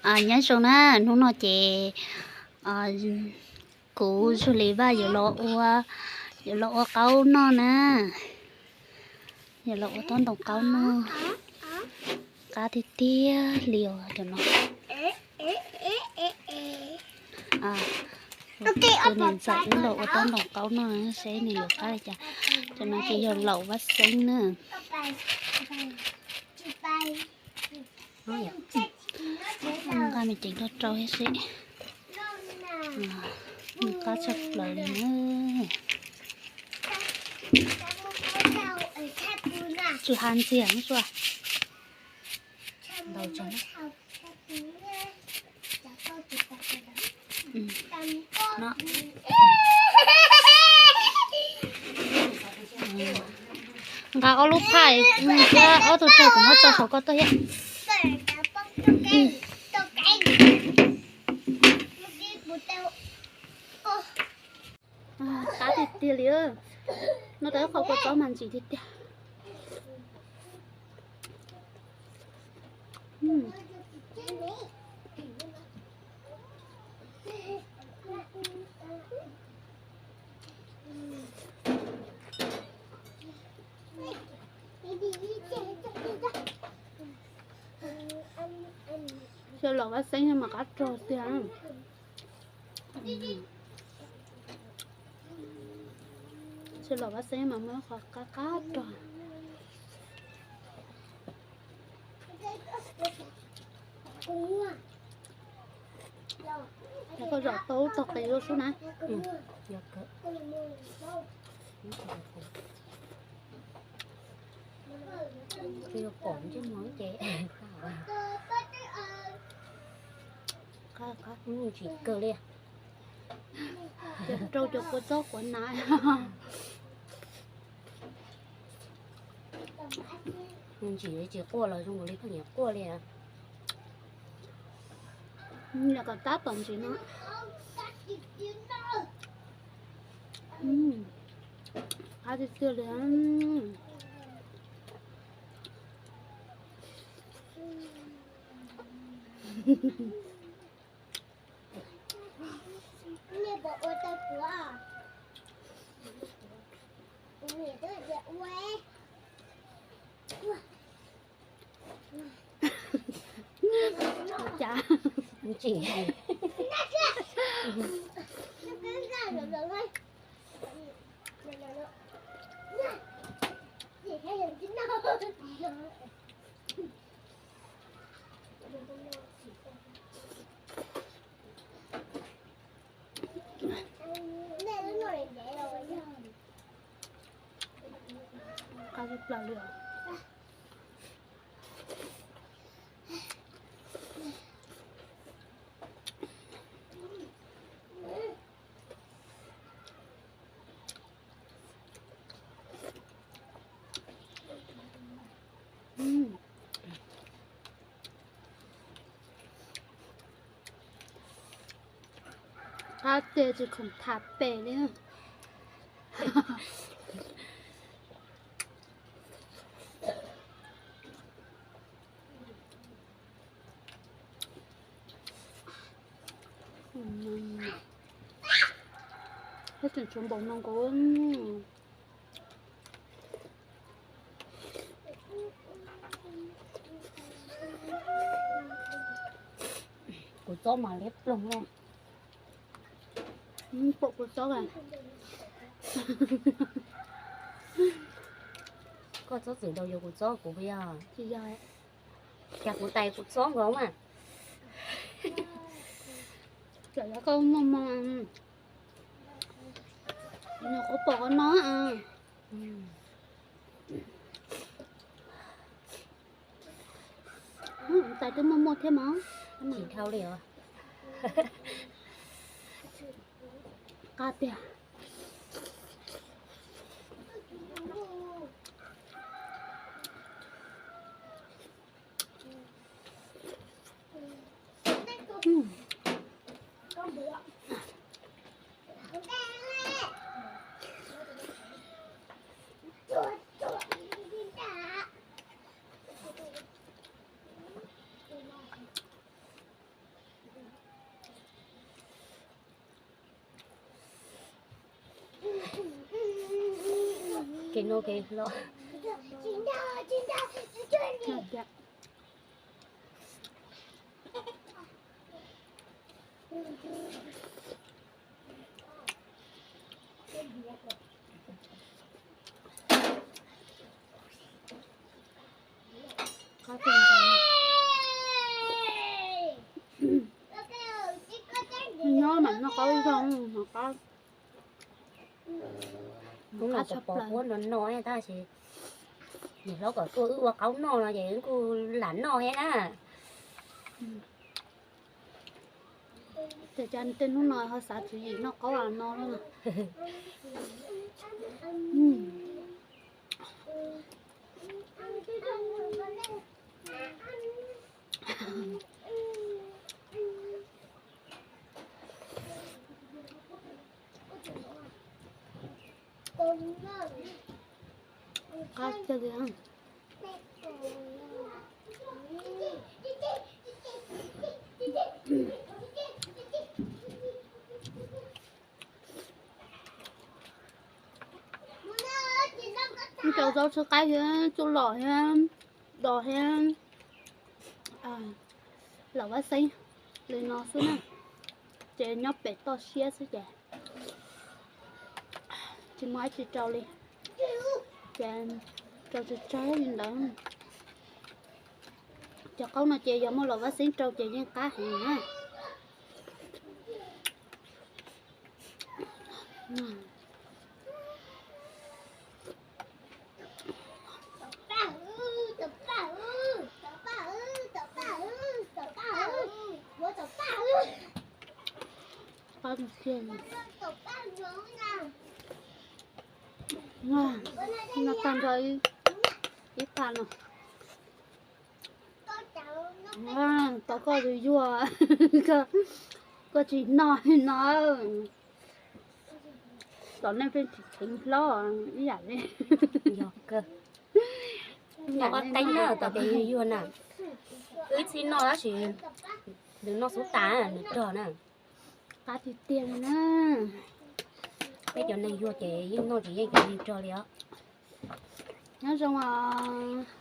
Nyob zoo na, hnub no ces kuv Zuag Lis Vaj yuav los ua, yuav los ua qaub noj na, yuav los ua tob ntoo qaub noj, qab tiag tiag li os cov no. Tus niam ntxawm wb los ua tob ntoo qaub noj seb nws yuav qab li cas. Cov no ces yog laum vaj xeeb na. Nqa me ceev rau rau thiab seb. Nws qab tshaj plaws li na. Tsis has ntxiag no. Nqa ob lub phaj thiab ob tug rog kuv muab tso saum ko tuaj thiab. Qab tiag tiag li. Noj tau ib qho kua txob mas ntsim tiag tiag. Xyaw los vaj xeeb mas qab rog tiag. Xyaw los vaj xeeb mas muaj qhov qab qab rog. Ces koj zom tau tog qis rau sub na. Pom ntsej muag ces qab qab tsis kawg li. Ces rau cov kua txob quav na. Ntsim tsis quaj los zoo nkaus li pheej nyiam quaj li. Nyiam kom tab tom ntsim no. Qab tiag tiag li. Ntsim. Qab tshaj plaws li os. Qab tiag tsis khoom tham pem li. Tab sis tshuav npaum no nkaus. Kuv txob mas liab ploog na. Pom kuv txob a. Koj txob txwm daus yuav kuv txob kuv puas yog? Tsis yog. Cas kuv tais kuv txob nkaus mas. Txawm yog koj muaj hmoo, nws kuv pom qhov no. Tais twb muaj muaj thiab mog. Tsis dhau li os. Qab tiag. No ke lo. Nyob mas noj qaub ib zaug mas qab. Hnub no pom huab no no tab sis niam hlob kom tuaj wb ua qaub noj no ces wb kuj lam noj thiab na. Ces cas tej hnub no ho xav tswv yim noj qaub no lawm. Qab kawg li. Cov zaub tsw qaib thiab tsuj lom thiab dos thiab laum vab xeeb li no xwb na, ces nyob pem toj siab xwb ces tsis muaj dab tsi rau li, ces rau tsawg tsawg li ntawd. Cov qaub no ces yog muaj laum vab xeeb rau ces yeej qab heev na. No tag nrho ib pham no. Tau koj tus yuag, koj tsis noj no. Tom nej pheej tsis kheev hlob ib yam li. Yog kawg. Noj ob teeb na, tom ces yuag na. Wb txhij noj tab sis nws noj xub tas nws rog na. Qab tiag tiag li na. Peb cov neeg yuag ces yeej noj tsis yeej cov neeg rog li os. Nyob zoo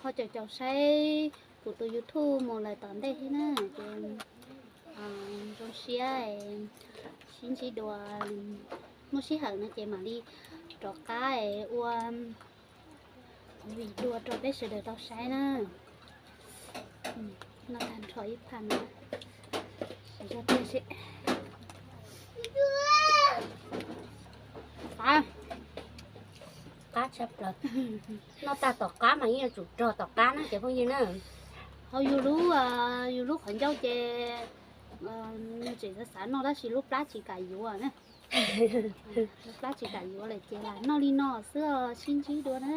ho caum caum saib kuv tus YouTube mus lawm tom ntej thiab na, ces zoo siab sib ntsib dua, muaj sij hawm no ces mam li rov qab ua vim dua rau peb sawv daws tau saib na. Noj tag nrho ib pham no, sawv daws tiag si. Qab, qab tshaj plaws. Noj tag tom qab mas yeej yuav tsum rog tom qab na cov phooj ywg na. Ho yus lub, yus lub qhov ncauj ces nws tseem xav xav noj tab sis lub plab tsis kam yuav na. Lub plab tsis kam yuav lawm ces lam noj li no xwb, sib ntsib dua na.